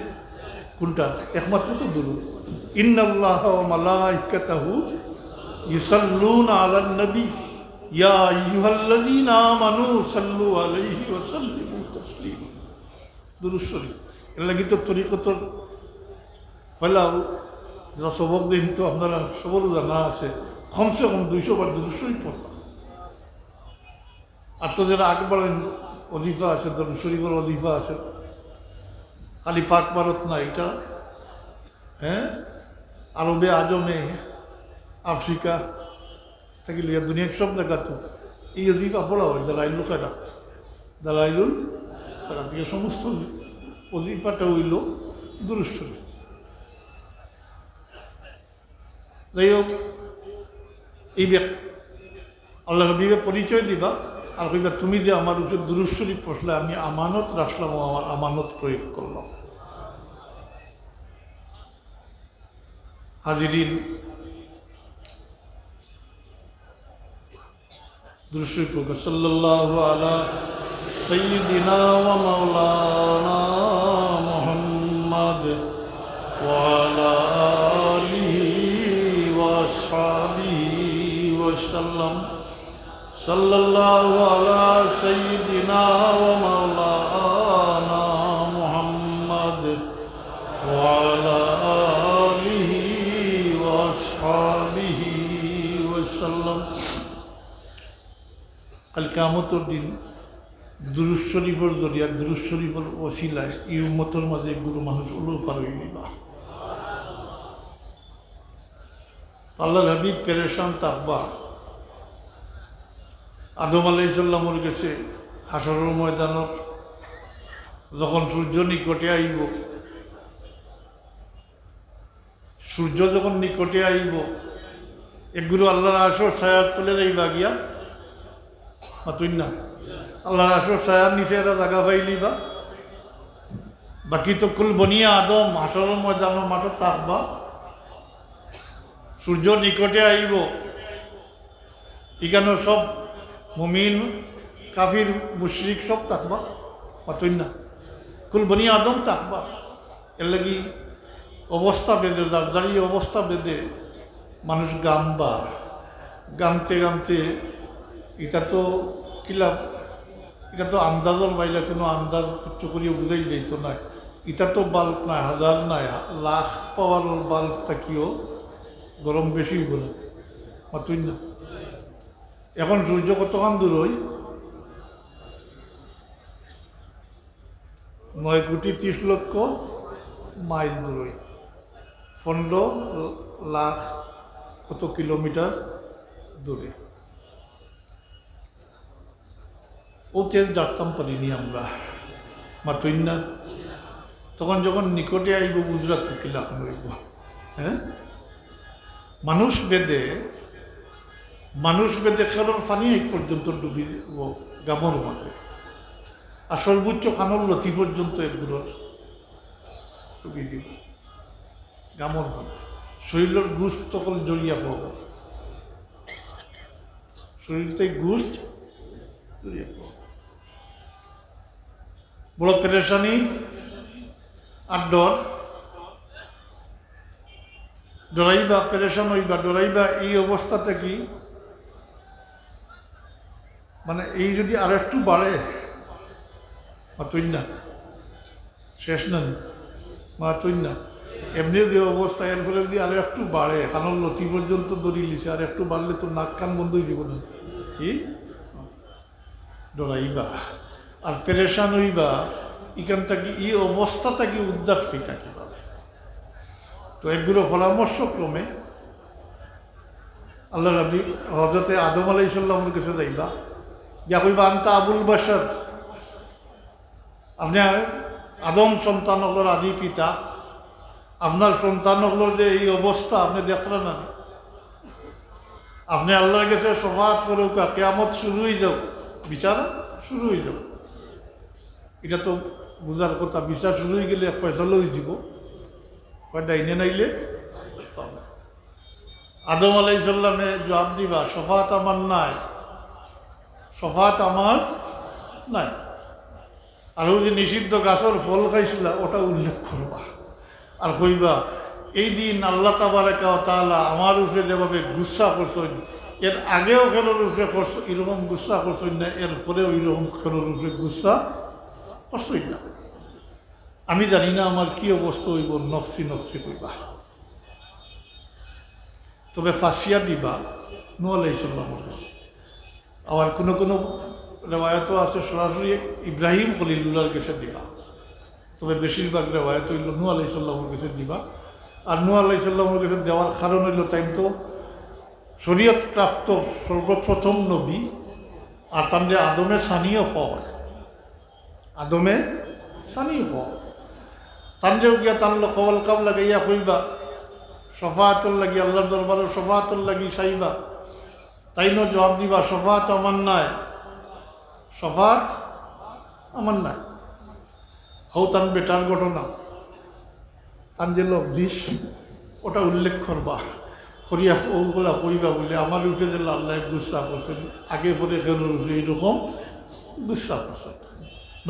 কোনটা? একমাত্র তো দুরূদ। ইন্নাল্লাহা ওয়া মালাইকাতাহু ইউসাল্লুনা আলান নবী, ইয়া আইয়ুহাল্লাযীনা আমানু সাল্লু আলাইহি ওয়া সাল্লিমু তাসলিমা। দুরূদ শরীফ। এর লাগি তো তরিকতর ফেলাও, যা সবক দিন তো আপনারা সবরও জানা আছে, কমসে কম দুইশো বার দুরূদ শরীফ পড়তাম। আর তো যারা আকবর অজিফা আছে, দরুদ শরীফর অজিফা আছে, খালি পাক ভারত না, এটা, হ্যাঁ, আরবে আজমে, আফ্রিকা থাকি লইয়া দুনিয়ার সব জায়গাত এই অজিফা পড়া হয়, দালাইলুল খায়রাত, দালাইলুল খায়রাত। এই সমস্ত অজিফাটা অইলো দুরূদ শরীফ। যাই হোক, এই ব্যক-, আল্লাহর হাবিবে পরিচয় দিবা আর কইবা, "তুমি যে আমার উপরে দুরূদ শরীফ পড়লা, আমি আমানত রাখলাম ও আমার আমানত প্রয়োগ করলাম।" হাজিরিন, দুরূদ শরীফ পড়ুকা, সাল্লাল্লাহু আলা সাইয়্যিদিনা ওয়া মাওলানা মুহাম্মদ ওয়া আলা আলিহি ওয়া আসহাবিহি ওয়া সাল্লাম। সাল্লাল্লাহু আলা সাইয়্যিদিনা ওয়া মাওলানা মুহাম্মদ ওয়া আলা আলিহি ওয়া আসহাবিহি ওয়া সাল্লাম। কাল কিয়ামতর দিন দুরূদ শরীফর জরিয়া, দুরূদ শরীফর ওসিলায় এই উম্মতর মাঝে একগুলো মানুষ উলু পার অই দিবা। আল্লাহর হাবিব পেরেশান থাকবা। আদম আলাইহিস সালামর গেছে হাশরর ময়দানর যখন সূর্য নিকটে আইব, সূর্য যখন নিকটে আইব, একগুলো আল্লাহর আরশর ছায়ার তলে যাইবা গিয়া, মাতইন না? আল্লাহর আরশর ছায়ার নিচে এরা জাগা পাইলিবা। বাকি তো কুল বনি আদম হাশরর ময়দানর মাঠো থাকবা। সূর্য নিকটে আইব, ইখানো সব মুমিন, কাফির, মুশরিক সব থাকবা, মাতইন না? কুল বনি আদম থাকবা। এর লাগি অবস্থা বেদে, যার যার এই অবস্থা বেদে মানুষ গামবা। গামতে গামতে ইটা তো কিলা, ইটা তো আন্দাজর বাইরে, কোনো আন্দাজ কিচ্ছু করিয়া বুঝাইল যাইতো নায়। ইটা তো বাল্ব নায়, হাজার নায়, লাখ পাওয়ারর বাল্ব থাকিও গরম বেশি অইব না, মাতইন না? এখন সূর্য কতখান দূর অই? নয় কোটি ত্রিশ লক্ষ মাইল দূর অই, পনেরো লাখ কত কিলোমিটার দূরে। ও তেজ ডাকতাম পারিনি আমরা, মাতইন না? তখন যখন নিকটে আইব, বুঝরা তো কিলাখান অইব। হ্যাঁ, মানুষ বেদে, মানুষ বেদে খেরর পানি এক পর্যন্ত ডুবি যাব গামর মাঝে, আর সর্বোচ্চ কানর লতি পর্যন্ত এগুলোর ডুবি দিব গামর মাঝে। শরীরর গোস্ত তখন জড়িয়া পড়ব, শরীর থেকে গোস্ত জড়িয়া পড়ব। বড় পেরেশানি আর ডর। ডরাইবা, পেরেশান অইবা, ডরাইবা। এই অবস্থা থাকি, মানে, এই যদি আর একটু বাড়ে, মাতইন না, শেষ না নি? মাতইন না। এমনি যে অবস্থা, এরপরে যদি আর একটু বাড়ে, কানর লতি পর্যন্ত ধরি লিছে, আর একটু বাড়লে তো নাক কান বন্ধ অই যাব না? কি? ডরাইবা আর পেরেশান অইবা, ইখান থাকি, এই অবস্থা থাকি উদ্ধার পাইতা কিভাবে? তো এগুলো পরামর্শ ক্রমে আল্লাহর নবী হযরতে আদম আলাইহিস সালামর কাছে যাইবা, গিয়া কইবা, "আনতা আবুল বাশার, আপনি আদম সন্তান অকলর আদি পিতা, আপনার সন্তান অকলর যে এই অবস্থা আপনি দেখরা না নি? আপনি আল্লাহর কাছে শফাআত করউক্কা, কিয়ামত শুরু অই যাউক, বিচার শুরু অই যাউক।" এটা তো বুঝার কথা, বিচার শুরু অই গেলে ফয়সালা অই যাব, বা ডাইনে নাইলে বামে। আদম আলাইহিস সালামে জবাব দিবা, "শফাআত আমার নাই, শফাআত আমার নাই।" আর অউ যে নিষিদ্ধ গাছর ফল খাইছিলা, ওটা উল্লেখ করবা। আর কইবা, "এই দিন আল্লাহ তাবারাকা ওয়া তাআলা আমার উপরে যেভাবে গুসা করছইন, এর আগেও খেরর উপরে করছ-, এরকম গুসা করছইন না, এর পরেও এরকম খেরর উপরে গুসা করছইন না। আমি জানি না আমার কি অবস্থা অইব, নফসি নফসি কইবা।" তবে ফাঁসিয়া দিবা নূহ আলাইহিস সালামর কাছে। আবার কোনো কোনো রেওয়ায়তও আছে সরাসরি ইব্রাহিম খলিলুল্লাহর কাছে দিবা, তবে বেশিরভাগ রেওয়ায়ত অইল নূহ আলাইহিস সালামর কাছে দিবা। আর নূহ আলাইহিস সালামর কাছে দেওয়ার কারণ অইল, তাইন তো শরীয়ত প্রাপ্ত সর্বপ্রথম নবী, আর তানরে আদমে সানিও কওয়া হয়। আদমে সানি হ। তানরেও গিয়া তান কবুল কাম লাগাইয়া কইবা, শফাআতর লাগি, আল্লাহর দরবারো শফাআতর লাগি চাইবা। তাইনও জবাব দিবা, "শফাআত আমার নাই, শফাআত আমার নাই।" হউ তান বেটার ঘটনা। তান যে লফজিস, ওটা উল্লেখ করবা। করিয়া অগুলা কইবা বুলে, "আমার উপরে যে আল্লায় গুসা করছইন, আগে পরে খেরর উপরে এইরকম গুসা করছইন।"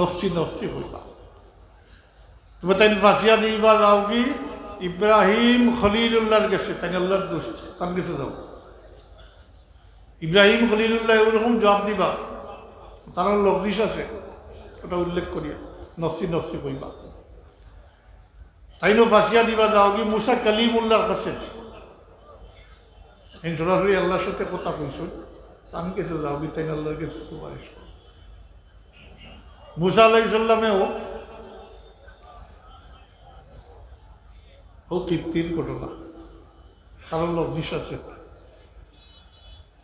নফসি নফসি কইবা। তবে তাইন ফাঁসিয়া দিবা যাওগি ইব্রাহিম খলিলুল্লাহর গেছে, তাইন আল্লাহর দোস্ত, তান গেছে যাও। ইব্রাহিম খলিলুল্লাহ ওরকম জবাব দিবা, তারার লফজিস আছে, ওটা উল্লেখ করিয়া নফসি নফসি কইবা। তাইনও ফাঁসিয়া দিবা যাওগি মুসা কালিমুল্লাহর কাছে। তাইন সরাসরি আল্লাহর সাথে কথা কইছইন, তান গেছে যাওগি, তাইন আল্লাহর গেছে সুপারিশ করো। মুসা আলাইহিস সালামেও ও কীর্তির ঘটনা, কারণ লফজিস আছে।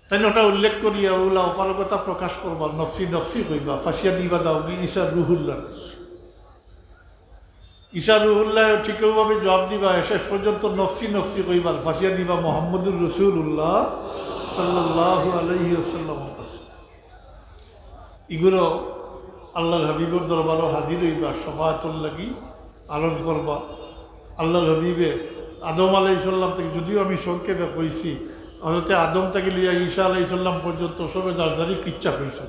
তাইন ওটা উল্লেখ করিয়া ওলা অপারগতা প্রকাশ করবা, নফসি নফসি কইবা, ফাঁসিয়া দিবা যাওগি ঈসা রুহুল্লাহর কাছে। ঈসা রুহুল্লাহ ঠিক ওইভাবে জবাব দিবা, শেষ পর্যন্ত নফসি নফসি কইবা, ফাঁসিয়া দিবা মুহাম্মদুর রাসূলুল্লাহ সাল্লাল্লাহু আলাইহি ওয়াসাল্লামর কাছে। ইগুলো আল্লাহর হাবিবর দরবারো হাজির অইবা, শফাআতর লাগি আরজ করবা। আল্লাহর হাবিবে আদম আলাইহিস সালাম থাকি, যদিও আমি সংক্ষেপে কইছি, হযরতে আদম থাকি লইয়া ঈসা আলাইহিস সালাম পর্যন্ত সবে যার যারি কিচ্ছা কইছইন,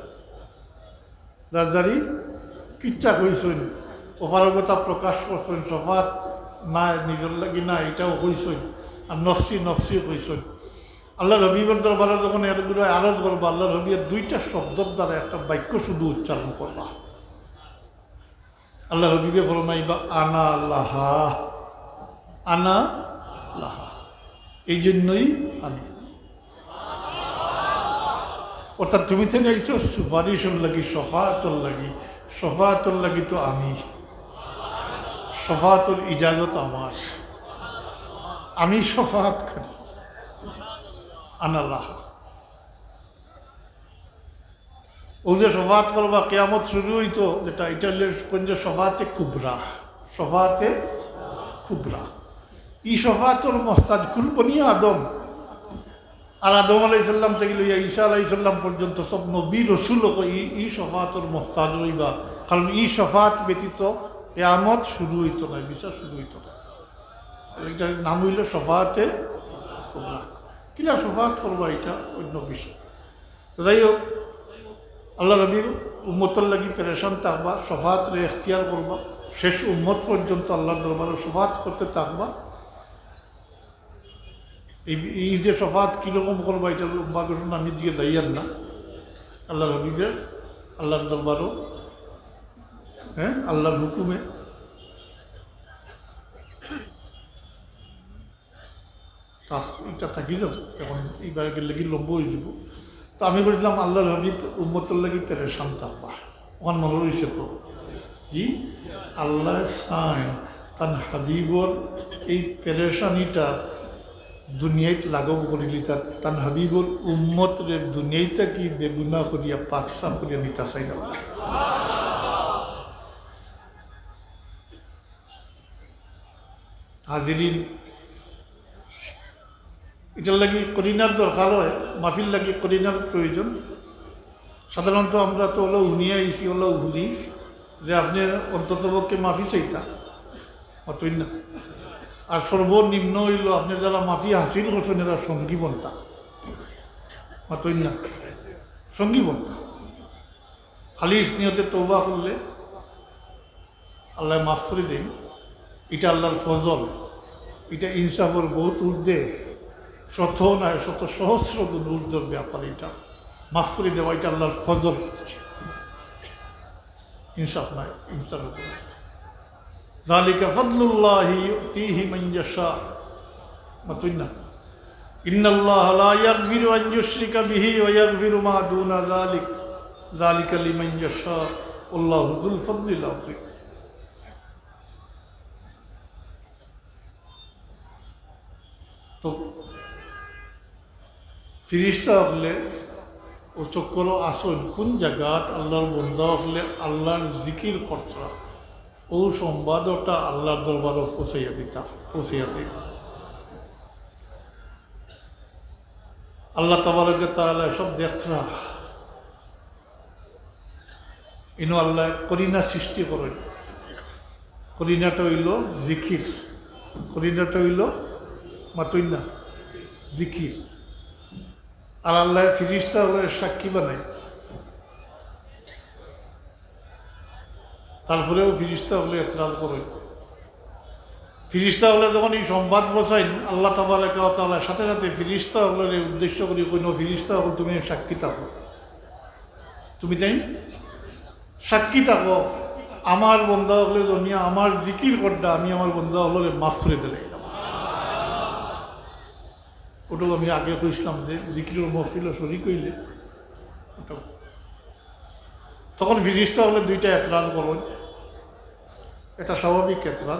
যার যারি কিচ্ছা কইছইন, অপারগতা প্রকাশ করছইন, শফাআত না, নিজর লাগি না, এটাও কইছইন, আর নফসি নফসি কইছইন। আল্লাহর হাবিবর দরবারো যখন এগুলো আরজ করবা, আল্লাহর হাবিবে দুইটা শব্দর দ্বারা একটা বাক্য শুধু উচ্চারণ করবা। আল্লাহর হাবিবে ফরমাইবা, "আনা লাহা, আনা লাহা।" এই জন্যই আমি। অর্থাৎ তুমি তাইন আইছো সুপারিশর লাগি, শফাআতর লাগি। শফাআতর লাগি তো আমি। শফাআতর ইজাজত আমার। আমি শফাআতকারী। আনা লাহা। ও যে শফাআত করবা, কিয়ামত শুরু অইতো, যেটা, এটা অইলে কোন যে শফাআতে কুবরা। শফাআতে কুবরা। ই শফাআতর মুহতাজ কুল বনি আদম। আর আদম আলাইহিস সালাম থাকি লইয়া ঈসা আলাইহিস সালাম পর্যন্ত সব নবী রসুল অকল ই, ই শফাআতর মুহতাজ অইবা। কারণ ই শফাআত ব্যতীত কিয়ামত শুরু অইতো নায়, বিচার শুরু অইতো নায়। ইটার নাম অইলো শফাআতে কুবরা। কিলা শফাআত করবা, ইটা অইন্য বিষয়। তো যাই হোক, আল্লার হাবিব উম্মতর লাগি পেরেশান থাকবা, শফাআতরে এখতিয়ার করবা, শেষ উম্মত পর্যন্ত আল্লার দরবারো শফাআত করতে থাকবা। এই, এই যে শফাআত কিরকম করবা, ইটার লম্বা ঘোষণা আমি দিকে যাইয়ার না। আল্লার হাবিবের, আল্লার দরবারো, হ্যাঁ, আল্লার হুকুমে। তা ইটা থাকি যাইবো, অখন ইবার গেলে কি লম্বা অইযিবো। তো আমি কইছিলাম আল্লার হাবিব উম্মতর লাগি পেরেশান থাকবা, অখন মনো রইছে তো? জি, আল্লায় চাইন তান হাবিবর এই পেরেশানিটা দুনিয়াইত লাঘব করিলিতা, তান হাবিবর উম্মতরে দুনিয়াইত থাকি বেগুনা করিয়া পাক সাফ করিয়া নিতা চাইন আল্লায়। হাজিরিন, ইটার লাগি করিনার দরকার অয়, মাফির লাগি করিনার প্রয়োজন। সাধারণত আমরা তো অলাউ হুনিয়া আইছি, অলাউ হুনি যে আপনে অন্ততপক্ষে মাফি চাইতা, মাতইন না। আর সর্বনিম্ন অইলো আপনে যারা মাফি হাসিল করছইন, এরা সঙ্গী বনতা, মাতইন না, সঙ্গী বনতা। খালিস নিয়তে তওবা করলে আল্লায় মাফ করি দেইন। ইটা আল্লার ফজল, ইটা ইনসাফর বহুত ঊর্ধ্বে, শত নায়, শত সহস্র গুণ ঊর্ধ্বর ব্যাপার ইটা। মাফ করি দেওয়া ইটা আল্লার ফজল, ইনসাফ নায়, ইনসাফর ঊর্ধ্বে। যালিকা ফাদলুল্লাহি ইউতিহি মান ইয়াশা। মাতইন না। ইন্নাল্লাহা লা ইয়াগফিরু আন ইউশরিকা বিহি ওয়া ইয়াগফিরু মা দুনা যালিক, যালিকা লিমান ইয়াশা, ওয়াল্লাহু যুল ফাদলিল আযীম। তো ফিরিস্তা অকলে অউ চক্করো আছইন, কুন জাগাত আল্লার বন্দা অকলে আল্লার জিকির করতরা, অউ সংবাদটা আল্লার দরবারো পৌঁছাইয়া দিতা, পৌঁছাইয়া দিতা। আল্লাহ তাবারাকা তাআলায় সব দেখতরা। ইনো আল্লায় করিনা সৃষ্টি করইন। করিনাটা অইলো জিকির, করিনাটা অইলো, মাতইন না, জিকির। আর আল্লায় ফিরিস্তা অকলরে সাক্ষী বানাইন। তারপরেও ফিরিস্তা অকলে এতরাজ করইন। ফিরিস্তা অকলে যখন ই সংবাদ পৌঁছাইন, আল্লাহ তাবারাকা ওয়া তাআলা সাথে সাথে ফিরিস্তা অকলরে উদ্দেশ্য করি কইন, "ফিরিস্তা অকল, তুমি সাক্ষী থাকো, তুমি তাইন সাক্ষী থাকো, আমার বন্দা অকলে জমিয়া আমার জিকির কররা, আমি আমার বন্দা অকলরে মাফ করি দিলাইলাম।" অউটাউ আমি আগে কইছলাম যে জিকিরর মহফিলো শরিক অইলে অউটাউ। তখন ফিরিস্তা অকলে দুইটা এতরাজ করইন, এটা স্বাভাবিক এতরাজ।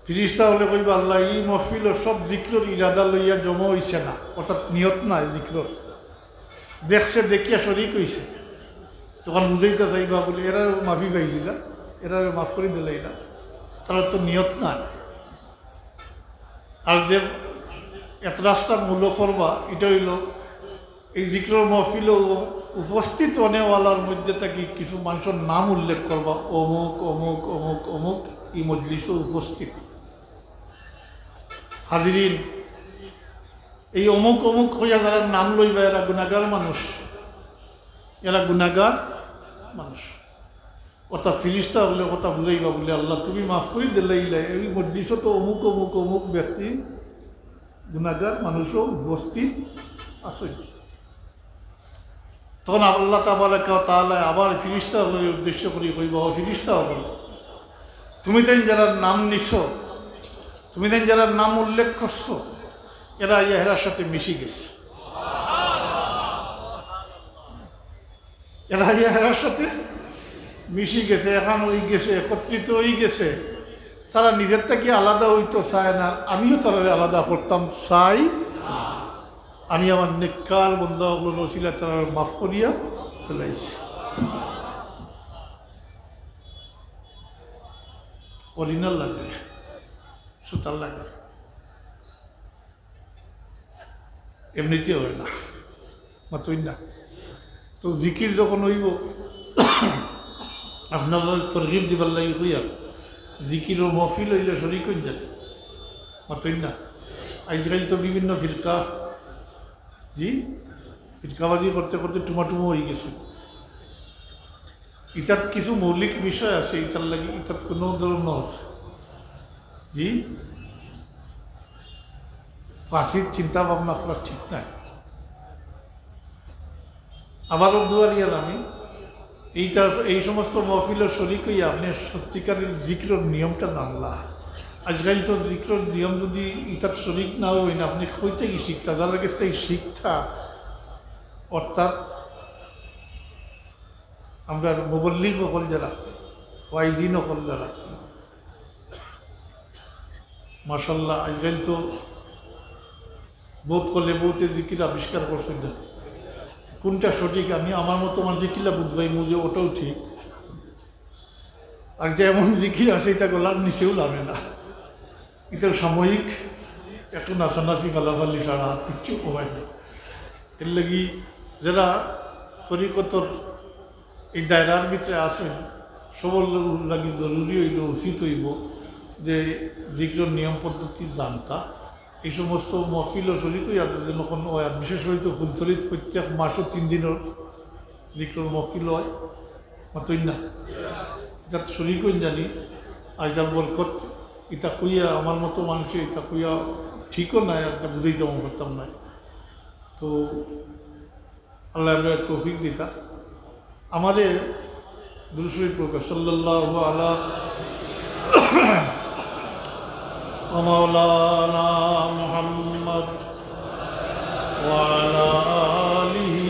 ফিরিস্তা অকলে কইবা, "আল্লাহ, ই মহফিলো সব জিকিরর ইরাদা লইয়া জমা অইছে না, অর্থাৎ নিয়ত নাই জিকিরর, দেখছে, দেখিয়া শরিক অইছে।" তখন বুঝাইতা চাইবা বুলে, "এরারে মাফি পাইলিলা, এরারে মাফ করি দিলাইলা, তারার তো নিয়ত নাই।" আর যে এতরাজটা মূল করবা, ইটা অইলো এই জিকিরর মহফিলো উপস্থিত অনেওয়ালার মধ্যে থাকি কিছু মানষর নাম উল্লেখ করবা, অমুক, অমুক, অমুক, অমুক ই মজলিসো উপস্থিত। হাজিরিন, এই অমুক অমুক কইয়া যারার নাম লইবা, এরা গুনাগার মানুষ, এরা গুনাগার মানুষ। অর্থাৎ ফিরিস্তা অকলে কথা বুঝাইবা বুলে, "আল্লাহ, তুমি মাফ করি দিলাইলা, এই মজলিসো তো অমুক অমুক অমুক ব্যক্তি গুনাগার মানুষও উপস্থিত আছইন।" তখন আল্লাহ তাবারাকা ওয়া তাআলা আবার ফিরিস্তা অকলরে উদ্দেশ্য করি কইবা, "ও ফিরিস্তা অকল, তুমি তাইন যারার নাম নিছো, তুমি তাইন যারার নাম উল্লেখ করছো, এরা আইয়া হেরার সাথে মিশি গেছে।" এরা ইয়া হেরার সাথে মিশি গেছে, একখান অই গেছে, একত্রিত অই গেছে। তারা নিজের থাকি আলাদা অইতো চায় না, আমিও তারারে আলাদা করতাম চাই। আমি আমার নেককার বন্দা অকলর উসিলায় তারারে মাফ করিয়া দিলাইছি। করিনার লাগে, সুতার লাগে, এমনিতে হয় না, মাতইন না। তো জিকির যখন অইবো, আপনারারে তরগিব দিবার লাগি কইয়ার, জিকিরর মহফিল অইলে শরিক অইন যানি, মাতইন না। আইজকাইল তো বিভিন্ন ফিরকা, জি, ফিরকাবাজি করতে করতে টুমাটুমা অইগেছে। ইতাত কিছু মৌলিক বিষয় আছে, ইতার লাগি, ইতাত কুনু ধরনর, জি, ফাসিদ চিন্তা ভাবনা করা ঠিক নায়। আবারও দুয়ারিয়ার আমি, এইটা, এই সমস্ত মহফিলর শরিক অইয়া আপনে সত্যিকারের জিকিরর নিয়মটা জানলা। আইজকাইল তো জিকিরর নিয়ম যদি ইতাত শরিক না অইন, আপনে কই থাকি শিখতা, যারার গেছ থাকি শিখতা, অর্থাৎ আমরার মুবল্লিগ অকল যারা, ওয়াইজিন অকল যারা, মাশাআল্লাহ, আইজকাইল তো বউত অকলে বউতে জিকির আবিষ্কার করছইন না। কুনটা সঠিক, আমি আমার মতো মানষে কিলা বুঝবাইমু যে অটাউ ঠিক? আর যে এমন জিকির আছে, ইটা গলার নিচেউ লাগে না। ইটা সাময়িক একটু নাচানাচি ফালাফালি ছাড়া আর কিচ্ছু অয় না। এরলাগি যারা তরিকতর এই দায়রার ভিতরে আছইন, সবর লাগি জরুরি অইলো, উচিত অইবো যে জিকিরর নিয়ম পদ্ধতি জানতা। এই সমস্ত মহফিলও শরিক অইয়া যেন কুনু অয়, আর বিশেষ করি তো ফুলতলিত প্রত্যেক মাসও তিন দিনর জিকিরর মহফিল অয়, মাতইন না। ইতাত শরিক অইন যানি, আইজকার বরকত, ইতা কইয়া আমার মতো মানষে ইতা কইয়া ঠিকও নায়, আর ইতা বুঝাইতাম পারতাম নায়। তো আল্লায় আমরারে তৌফিক দিতা। আমারে দুরূদ শরিফ পড়উক্কা, সাল্লাল্লাহু আলা ওয়া মাওলানা মুহাম্মদ ওয়া আলা আলিহি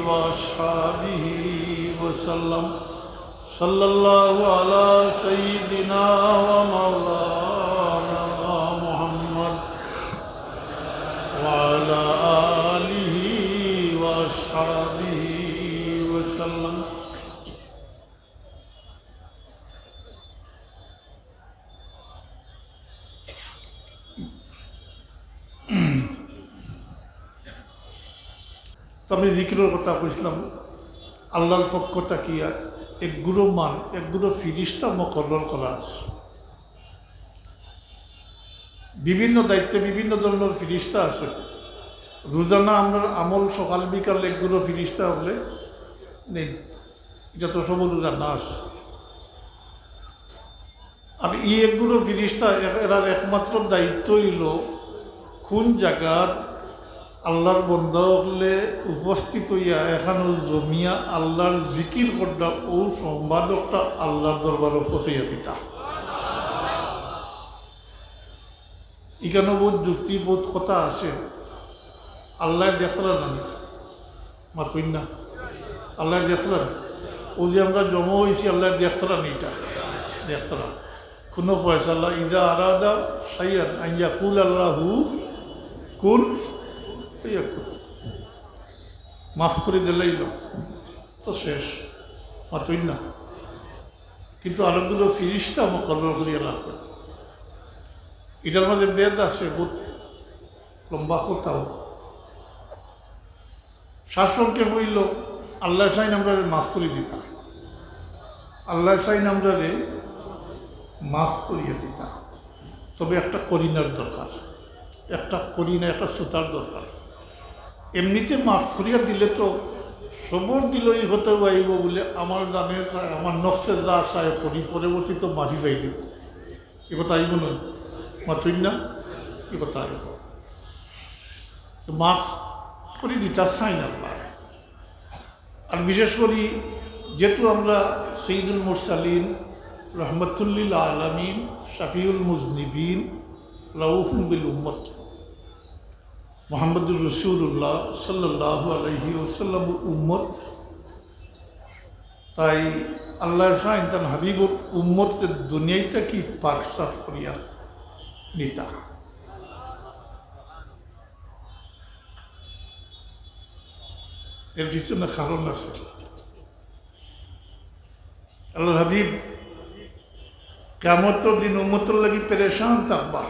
ওয়া আসহাবিহি ওয়া সাল্লাম। সাল্লাল্লাহু আলা সাইয়্যিদিনা ওয়া মাওলানা মুহাম্মদ ওয়া আলা আলিহি ওয়া আসহাবিহি ওয়া সাল্লাম। তো আমি জিকিরর কথা কইছলাম, আল্লাহর পক্ষ থাকিয়া একগুলো মান, একগুলো ফিরিস্তা মুকরর করা আছে। বিভিন্ন দায়িত্বে বিভিন্ন ধরনর ফিরিস্তা আছে। রোজানা আমরার আমল সকাল বিকাল একগুলো ফিরিস্তা অকলে নেইন, ইটা তো সবর রোজানা আছে। আর ই একগুলো ফিরিস্তা এ-, এরার একমাত্র দায়িত্ব অইলো কুন জাগাত আল্লাহর বন্দা অকলে উপস্থিত অইয়া এখানো জমিয়া আল্লাহর জিকির কররা, অউ সংবাদটা আল্লাহর দরবারো পৌঁছাইয়া দিতা। ইখানো বউত যুক্তি, বউত কথা আছে। আল্লায় দেখরা না নি? মাতইন না। আল্লায় দেখরা না? অউ যে আমরা জমা অইছি, আল্লায় দেখরা না নি ইটা? দেখরা। কুনু ফয়সালা, ইজা আরাদা শাইআন আন ইয়াকুলা লাহু কুন ফায়াকুন। মাফ করি দিলাইলো তো শেষ, মাতইন না। কিন্তু আরোগুলো ফিরিস্তা মুকরর করিয়া রাখে। ইটার মাঝে ভেদ আছে, বউত লম্বা কথাও। সারসংক্ষেপ অইলো, আল্লায় চাইন আমরারে মাফ করি দিতা, আল্লায় চাইন আমরারে মাফ করিয়া দিতা। তবে একটা করিনার দরকার, একটা করিনা, একটা সুতার দরকার। এমনিতে মাফ করিয়া দিলে তো সবর দিলো ই কথা আইবো বুলে, আমার জানে চায়, আমার নফসে যা চায় করি, পরবর্তী তো মাফি পাইলিমু। ই কথা আইবো না? মাতইন না? ই কথা আইবো। তো মাফ করি দিতা চাইন আল্লায়। আর বিশেষ করি যেহেতু আমরা সৈয়দুল মুরসালিন, রহমাতুল্লিল আলামিন, শাফিউল মুজনিবিন, রাউফুন বিল উম্মত, মুহাম্মদুর রাসূলুল্লাহ সাল্লাল্লাহু আলাইহি ওয়াসাল্লাম উম্মত, তাই আল্লায় চাইন তান হাবিবর উম্মতরে দুনিয়াইত থাকি পাক সাফ করিয়া নিতা। এর পিছনে কারণ আছে। আল্লাহর হাবিব কিয়ামতর দিন উম্মতর লাগি পেরেশান থাকবা।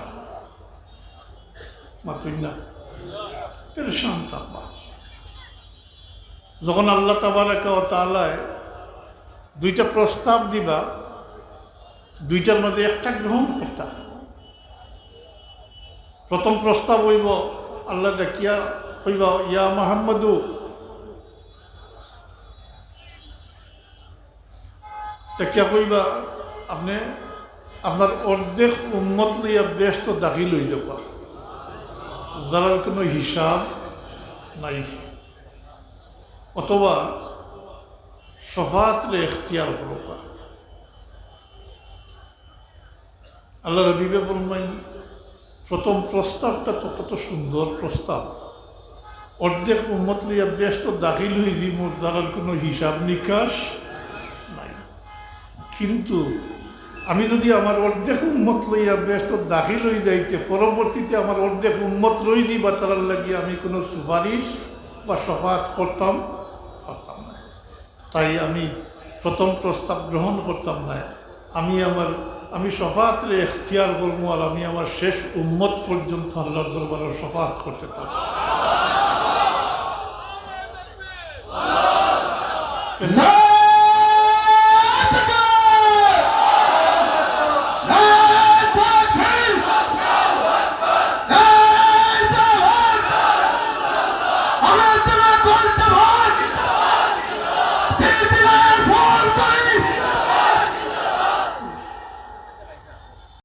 মাতইন না? পেরেশান থাকবা। যখন আল্লাহ তাবারাকা ওয়া তাআলায় দুইটা প্রস্তাব দিবা, দুইটার মাঝে একটা গ্রহণ করতা। প্রথম প্রস্তাব অইবো, আল্লাহ ডাকিয়া কইবা, "ইয়া মুহাম্মাদু।" ডাকিয়া কইবা, "আপনে আপনার অর্ধেক উম্মত লইয়া বেহেস্তো দাখিল অইযাউক্কা, যারার কুনু হিসাব নাই।" অথবা "শফাআতরে এখতিয়ার করউক্কা।" আল্লাহর হাবিবে ফরমাইন, প্রথম প্রস্তাবটা তো কত সুন্দর প্রস্তাব, অর্ধেক উম্মত লইয়া বেহেস্তো দাখিল অইযিমু, যারার কুনু হিসাব নিকাশ নাই। কিন্তু আমি যুদি আমার অর্ধেক উম্মত লইয়া বেহেস্তো দাখিল অইযাইতে, পরবর্তীতে আমার অর্ধেক উম্মত রইযিবা, তারার লাগি আমি কুনু সুপারিশ বা শফাআত করতাম পারতাম না। তাই আমি প্রথম প্রস্তাব গ্রহণ করতাম না। আমি আমার, আমি শফাআতরে এখতিয়ার করমু, আর আমি আমার শেষ উম্মত পর্যন্ত আল্লাহর দরবারে শফাআত করতে পারমু।